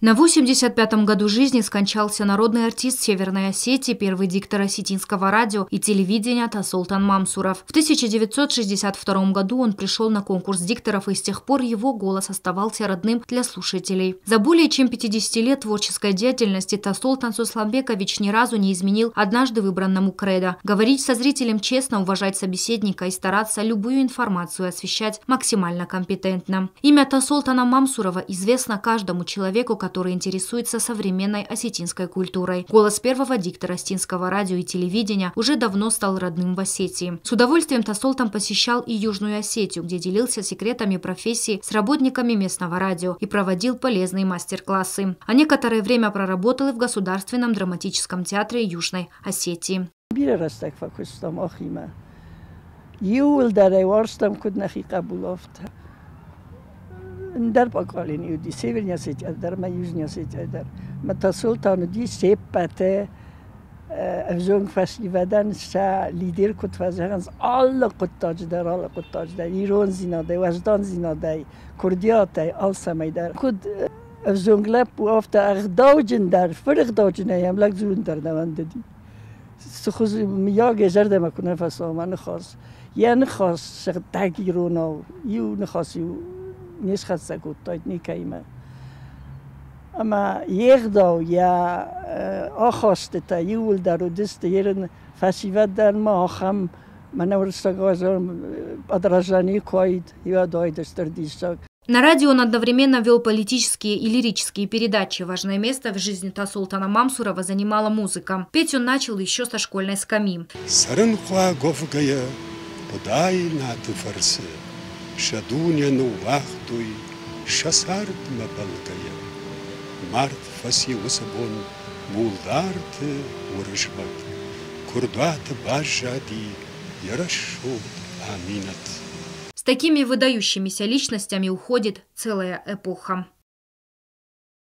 На 85-м году жизни скончался народный артист Северной Осетии, первый диктор осетинского радио и телевидения Тасолтан Мамсуров. В 1962 году он пришел на конкурс дикторов, и с тех пор его голос оставался родным для слушателей. За более чем 50 лет творческой деятельности Тасолтан Сосланбекович ни разу не изменил однажды выбранному кредо. Говорить со зрителем честно, уважать собеседника и стараться любую информацию освещать максимально компетентно. Имя Тасолтана Мамсурова известно каждому человеку, который интересуется современной осетинской культурой. Голос первого диктора осетинского радио и телевидения уже давно стал родным в Осетии. С удовольствием Тасолтан посещал и Южную Осетию, где делился секретами профессии с работниками местного радио и проводил полезные мастер-классы. А некоторое время проработал и в Государственном драматическом театре Южной Осетии. Бирӕ рӕстӕг фӕкуыстам ӕхимӕ. Иууылдӕр ӕй уарзтам, куыд нӕхи хъӕбул, афтӕ. Ӕндӕр поколени уыди, Северная Осетия дӕр ӕмӕ Южная Осетия дӕр. Мӕ Тасолтан уыди се ппӕты ӕвзонг фӕсивӕдӕн сӕ лидер, куыд фӕзӕгъынц, алы хъуыддаджы дӕр, алы хъуыддаджы дӕр, ирондзинадӕй, уӕздандзинадӕй, курдиатӕй, алцӕмӕй дӕр. Куыд ӕвзонг лӕппу, афтӕ ӕгъдауджын дӕр, фырӕгъдауджынӕй йӕм лӕг дзурын дӕр нӕ уӕндыди. Цы хуызы, мыййаг, йӕ зӕрдӕмӕ куы нӕ фӕцӕуа мӕ ныхас. Йӕ ныхас сыгъдӕг иронау, иу ныхас-иу не схӕццӕ кодтаид никӕимӕ. Ӕмӕ йе гъдау, йӕ ахастытӕ иууылдӕр уыдысты ерын фӕсивӕдӕн ма ахӕм мӕнӕ уырыссаг подражание куы уаид, уӕд уаид стыр диссаг. На радио он одновременно вел политические и лирические передачи. Важное место в жизни Тасолтана Мамсурова занимала музыка. Петь он начал еще со школьной скамьи. Цӕрынхъуаг уӕвгӕйӕ, Хъуыдайнаты фӕрцы сӕ дуне ныууагътой сӕ цардмӕ бӕлгӕйӕ. Мард фӕци уыцы бон Мулдарты Уырызмӕг. Куырдуаты баззади йӕ рӕсугъд Аминӕт. С такими выдающимися личностями уходит целая эпоха.